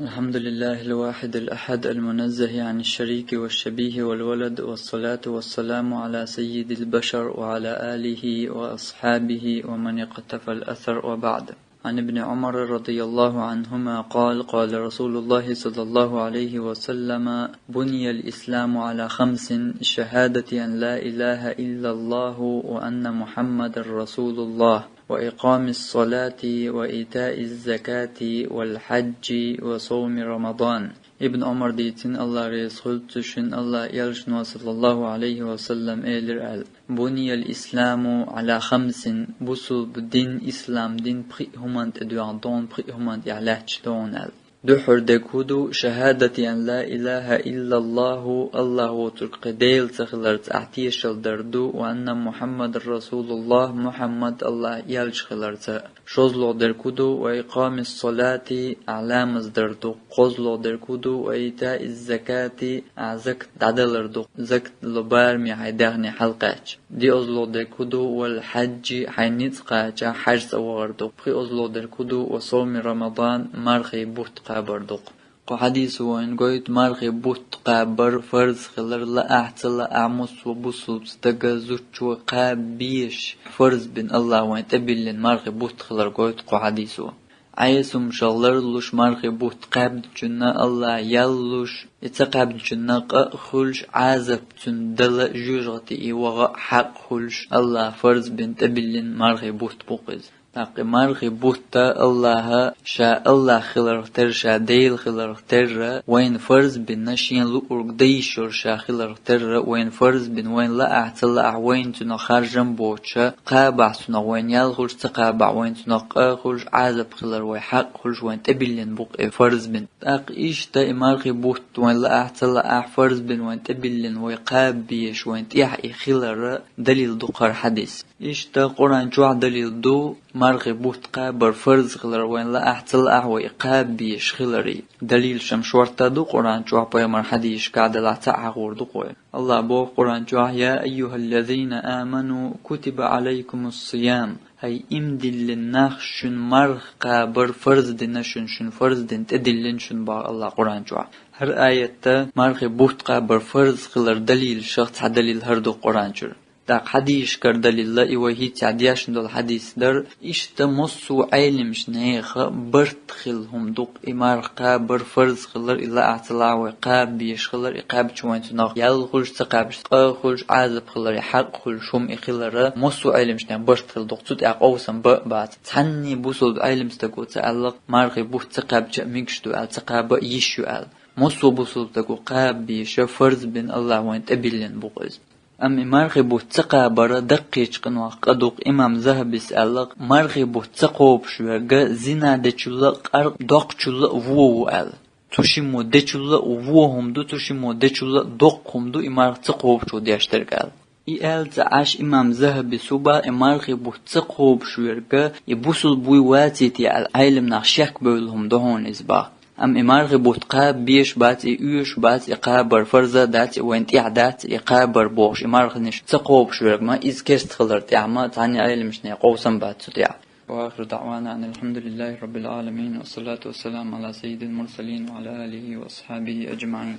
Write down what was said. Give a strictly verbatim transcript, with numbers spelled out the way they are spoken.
الحمد لله الواحد الأحد المنزه عن الشريك والشبيه والولد، والصلاة والسلام على سيد البشر وعلى آله وأصحابه ومن اقتفى الأثر، وبعد. عن ابن عمر رضي الله عنهما قال: قال رسول الله صلى الله عليه وسلم: بني الإسلام على خمس: شهادة أن لا إله إلا الله وأن محمد رسول الله، وإقام الصلاة وإيتاء الزكاة والحج وصوم رمضان. Ибн Ӏумар дийцина, Аллах реза хуьлда цунна, Аллах элчано, саллаллаху Ӏалайхи ва саллам, элира аьлла: بني الإسلام على خمس: бусулба дин, ислам дин пхи хӀуманна тӀе доьгӀна догӀу, пхи хӀуманна тӀехь лаьтташ догӀу аьлла. Дуьххьара дерг хӀун ду: شهادة أن لا إله إلا الله, Аллах воцург кхин Дела ца хиларца ахь тешал дар ду, وأن محمدا رسول الله, Мухьаммад Аллах элча хиларца. ШозлагӀа дерг хӀун ду: وإقام الصلاة, ахь ламаз дар ду. КхозлагӀа дерг хӀун ду: وإيتاء الزكاة, ахь закат дӀадалар ду, закат ло бараме хьайн даьхни хьалкхаьчча. ДиъазлагӀа дерг хӀун ду: والحج, хьайн ницкъ кхача хьаьж цӀа вахар ду. ПхиъазлагӀа дерг хӀун ду: وصوم رمضان, мархий бутт кхабар ду. Кху хьадисо вайна гойту мархий бутт кхабар фарз хилар, лаахь, ца лаахь, массо а бусулба стага, зудчо кхаба безаш, фарз бина Аллах вайна тӀебиллина мархий бутт хилар гойту кху хьадисо. Ӏеса хӀуманашах ларлуш мархий бутт кхаьбначунна Аллах ял луш, и ца кхаьбначунна къа а хуьлуш, Ӏазап цунна дала а, жоьжахате и ваха а хьакъ хуьлуш, Аллах фарз бина тӀебиллина мархий бутт бу-кх иза. ТӀаккха и мархий бутт Аллаха, ша Аллах хиларх терра, ша Дела хиларх терра, вайна фарз бина, шен луург дан йиш йолуш ша хиларх терра, вайна фарз бина, вайна лаахь, ца лаахь, вайна цунах харжам боцуша, кхабахь цунах вайна ял хуьлуш, ца кхабахь вайна цунах къа хуьлуш, Ӏазап хилар вай хьакъ хуьлуш, вайна тӀебиллина бу-кх и фарз бина. ТӀаккха иштта и мархий бутт вайна лаахь, ца лаахь, фарз бина вайна тӀебиллина, вай кхаба безаш, вайна тӀехь и хиларан далил ду-кх хӀара хьадис. Иштта Къуръан чохь далил ду, мархий бутт кхабар фарз хилар, вайна лаахь, ца лаахь, вай и кхаба безаш хиларе. Далилаш-м шортта ду Къуръан чохь, пайхамаран хьадисашкахь делахь цхьаъ хьахор ду-кх вай. Аллах боху Къуръан чохь: يا أيها الذين آمنوا كتب عليكم الصيام. ХӀай иман диллина нах, шуна марха кхабар фарз дина шуна, шуна фарз дина тӀедиллина шуна, боху Аллах Къуръан чохь. ХӀара аятта мархий бутт кхабар фарз хилар далилашах цхьа далил хӀара ду-кх Къуръан чуьра. ТӀаккха хьадисашкара далил а, и вай хӀинццехь дешна долу хьадис дара, иштта массо а Ӏеламчу нехан барт хилла хӀума ду-кх и марха кхабар фарз хилар, и лаахь, ца лаахь вай кхаба безаш хилар, и кхаьбча вайна цунах ял хуьлуш, ца кхаьбча къа хуьлуш, Ӏазап хилар, и хьакъ хуьлуш хӀума и хилар, массо а Ӏеламчу нехан барт хилла ду-кх, цу тӀехь къовсам бан а бац. Цхьанне бусулба Ӏеламстаго ца аьлла-кх, мархий бутт ца кхаьбча а мегаш ду аьлла, ца кхаба а йиш ю аьлла. Массо а бусулба стаго кхаба безаш, фарз бина Аллах вайна тӀебиллина бу-кх иза. Амма и мархий бутт ца кхабар даккхийчу къинойх къа ду-кх, имам Захабис аьлла-кх, мархий бутт ца кхобуш верг зина дечул а, къаркъа доккхучул а вон ву аьлла. Цу шиммо дечул а вон хӀума ду, цу шиммо дечул а доккха хӀума ду и марха ца кхобучо деш дерг аьлла. И аьлла ца Ӏаш, имам Захабис хӀун боху: и мархий бутт ца кхобуш верг, и бусулба вуй, ваций те аьлла, Ӏеламнах шек бевлла хӀума ду хьуна иза, боху. Амма и мархий бутт кхаба безаш бац, и оьшуш бац, и кхабар фарз а дац, и вайна тӀехь дац, и кхабар бохуш, и марханаш ца кхобуш верг ма, иза керста хилар тӀехь ма, цхьанне Ӏеламчу нехан къовсам бац цу тӀехь. وآخر دعوانا أن الحمد لله رب العالمين، والصلاة والسلام على سيد المرسلين وعلى آله وأصحابه أجمعين.